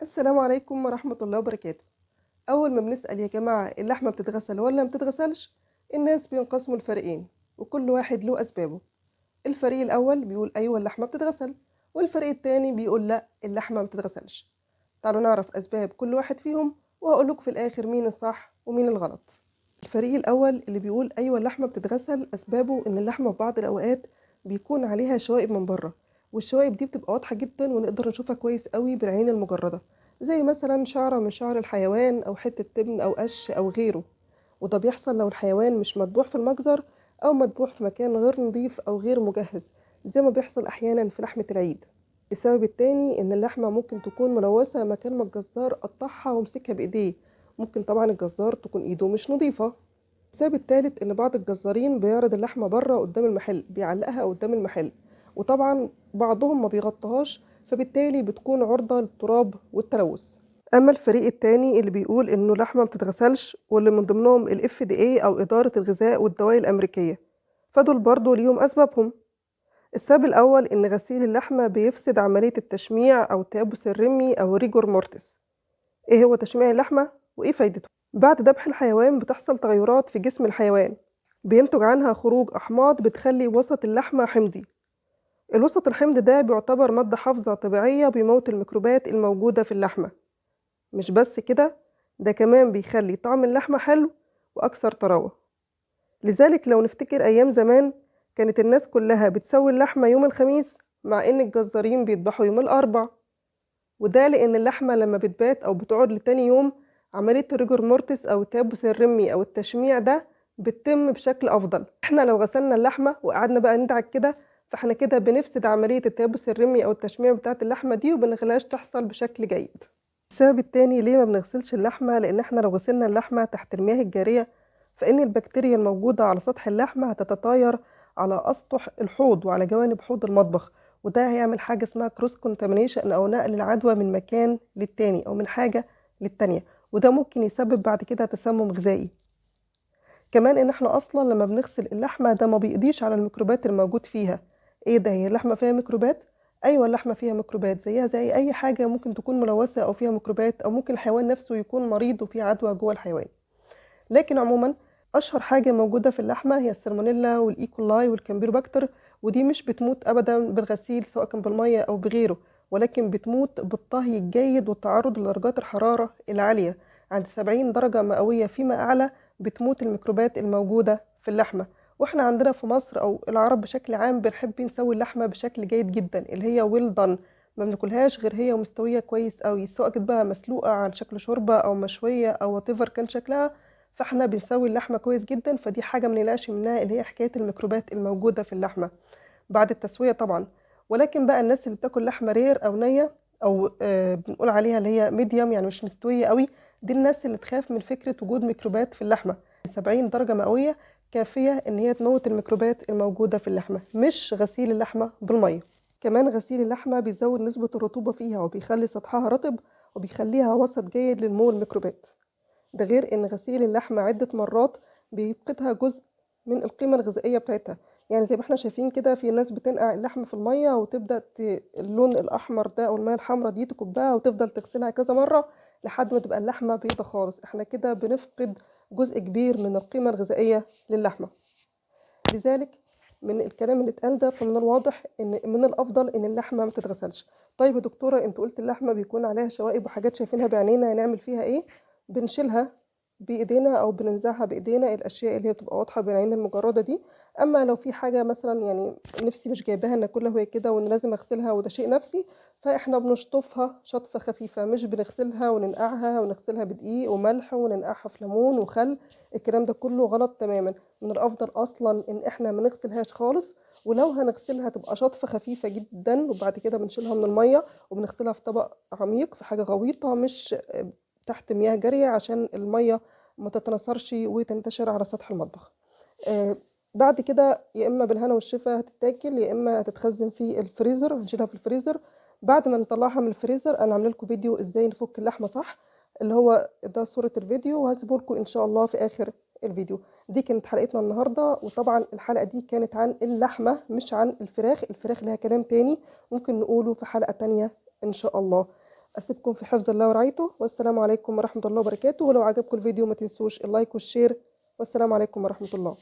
السلام عليكم ورحمة الله وبركاته. أول ما بنسأل يا جماعة اللحمة بتتغسل ولا ما بتتغسلش، الناس بينقسموا لفريقين وكل واحد له أسبابه. الفريق الأول بيقول أيوة اللحمة بتتغسل، والفريق التاني بيقول لأ اللحمة ما بتتغسلش. تعالوا نعرف أسباب كل واحد فيهم وهقول لكم في الآخر مين الصح ومين الغلط. الفريق الأول اللي بيقول أيوة اللحمة بتتغسل، أسبابه إن اللحمة في بعض الأوقات بيكون عليها شوائب من بره، والشوائب دي بتبقى واضحة جدا ونقدر نشوفها كويس قوي بالعين المجردة، زي مثلا شعرة من شعر الحيوان أو حتة تبن أو قش أو غيره. وده بيحصل لو الحيوان مش مذبوح في المجزر أو مذبوح في مكان غير نظيف أو غير مجهز، زي ما بيحصل أحيانا في لحمة العيد. السبب التاني إن اللحمة ممكن تكون ملوثة مكان ما الجزار قطعها ومسكها بإيديه، ممكن طبعا الجزار تكون إيده مش نظيفة. السبب التالت إن بعض الجزارين بيعرض اللحمة بره قدام المحل، بيعلقها قدام المحل، وطبعا بعضهم ما بيغطيهاش، فبالتالي بتكون عرضة للتراب والتلوث. أما الفريق التاني اللي بيقول إنه اللحمة ما بتتغسلش، واللي من ضمنهم ال FDA أو إدارة الغذاء والدواء الأمريكية، فدول برضو ليهم أسبابهم. السبب الأول إن غسيل اللحمة بيفسد عملية التشميع أو التيبس الرمي أو rigor mortis. إيه هو تشميع اللحمة وإيه فايدته؟ بعد ذبح الحيوان بتحصل تغيرات في جسم الحيوان بينتج عنها خروج أحماض بتخلي وسط اللحمة حمضي. الوسط الحمضي ده بيعتبر مادة حافظة طبيعية بيموت الميكروبات الموجودة في اللحمة. مش بس كده، ده كمان بيخلي طعم اللحمة حلو وأكثر طراوة. لذلك لو نفتكر أيام زمان كانت الناس كلها بتسوي اللحمة يوم الخميس، مع إن الجزارين بيذبحوا يوم الأربع، وده لأن اللحمة لما بتبات أو بتقعد لتاني يوم عملية ال rigor mortis أو التيبس الرمي أو التشميع ده بتتم بشكل أفضل. احنا لو غسلنا اللحمة وقعدنا بقى ندعك كده، فاحنا كده بنفسد عملية التيبس الرمي أو التشميع بتاعة اللحمة دي وبنخليهاش تحصل بشكل جيد. السبب التاني ليه ما بنغسلش اللحمة، لأن احنا لو غسلنا اللحمة تحت المياه الجارية فإن البكتيريا الموجودة على سطح اللحمة هتتطاير على أسطح الحوض وعلى جوانب حوض المطبخ، وده هيعمل حاجة اسمها cross contamination أو نقل العدوى من مكان للتاني أو من حاجة للتانية، وده ممكن يسبب بعد كده تسمم غذائي. كمان إن احنا أصلا لما بنغسل اللحمة ده ما بيقضيش على الميكروبات الموجود فيها. إيه ده، هي اللحمة فيها ميكروبات؟ أيوة اللحمة فيها ميكروبات، زيها زي أي حاجة ممكن تكون ملوثة أو فيها ميكروبات، أو ممكن الحيوان نفسه يكون مريض وفيه عدوى جوه الحيوان. لكن عموما أشهر حاجة موجودة في اللحمة هي السالمونيلا وال E. coli وال Campylobacter، ودي مش بتموت أبدا بالغسيل سواء كان بالمية أو بغيره، ولكن بتموت بالطهي الجيد والتعرض لدرجات الحرارة العالية عند 70 درجة مئوية فيما أعلى بتموت الميكروبات الموجودة في اللحمة. واحنا عندنا في مصر أو العرب بشكل عام بنحب نسوي اللحمة بشكل جيد جدا اللي هي well done، ما بناكلهاش غير هي مستوية كويس قوي، سواء كانت بقى مسلوقة على شكل شوربة أو مشوية أو whatever كان شكلها، فاحنا بنسوي اللحمة كويس جدا. فدي حاجة ما نقلقش منها اللي هي حكاية الميكروبات الموجودة في اللحمة بعد التسوية طبعا. ولكن بقى الناس اللي بتاكل لحمة rare أو نية أو بنقول عليها اللي هي medium يعني مش مستوية قوي، دي الناس اللي تخاف من فكرة وجود ميكروبات في اللحمة. 70 درجة مئوية كافية إن هي تموت الميكروبات الموجودة في اللحمة، مش غسيل اللحمة بالمية. كمان غسيل اللحمة بيزود نسبة الرطوبة فيها وبيخلي سطحها رطب وبيخليها وسط جيد لنمو الميكروبات. ده غير إن غسيل اللحمة عدة مرات بيفقدها جزء من القيمة الغذائية بتاعتها. يعني زي ما احنا شايفين كده في ناس بتنقع اللحمة في المية وتبدأ اللون الأحمر ده أو المية الحمراء دي تكبها وتفضل تغسلها كذا مرة لحد ما تبقى اللحمة بيضة خالص. احنا كده بنفقد جزء كبير من القيمة الغذائية للحمة. لذلك من الكلام اللي اتقال ده فمن الواضح ان من الافضل ان اللحمة ما تتغسلش. طيب يا دكتورة انت قلت اللحمة بيكون عليها شوائب وحاجات شايفينها بعينينا، هنعمل فيها ايه؟ بنشيلها بايدينا او بننزعها بايدينا، الاشياء اللي هي بتبقى واضحة بالعين المجردة دي. اما لو في حاجة مثلا يعني نفسي مش جايباها ان اكلها وهي كده وان لازم اغسلها وده شيء نفسي، فاحنا بنشطفها شطفه خفيفة، مش بنغسلها وننقعها ونغسلها بدقيق وملح وننقعها في ليمون وخل، الكلام ده كله غلط تماما. من الافضل اصلا ان احنا ما نغسلهاش خالص، ولو هنغسلها تبقى شطفه خفيفة جدا، وبعد كده بنشيلها من المية وبنغسلها في طبق عميق في حاجة غويطه مش تحت مياه جارية عشان المية ما تتناثرش وتنتشر على سطح المطبخ. بعد كده يا اما بالهنا والشفا هتتاكل، يا اما هتتخزن في الفريزر، هنشيلها في الفريزر. بعد ما نطلعها من الفريزر انا عامله لكم فيديو ازاي نفك اللحمة صح، اللي هو ده صوره الفيديو، وهسيبه لكم ان شاء الله في اخر الفيديو. دي كانت حلقتنا النهارده، وطبعا الحلقة دي كانت عن اللحمة مش عن الفراخ. الفراخ لها كلام تاني ممكن نقوله في حلقة تانية ان شاء الله. أسيبكم في حفظ الله ورعايته، والسلام عليكم ورحمة الله وبركاته. ولو عجبكم الفيديو ما تنسوش ال like وال share، والسلام عليكم ورحمة الله.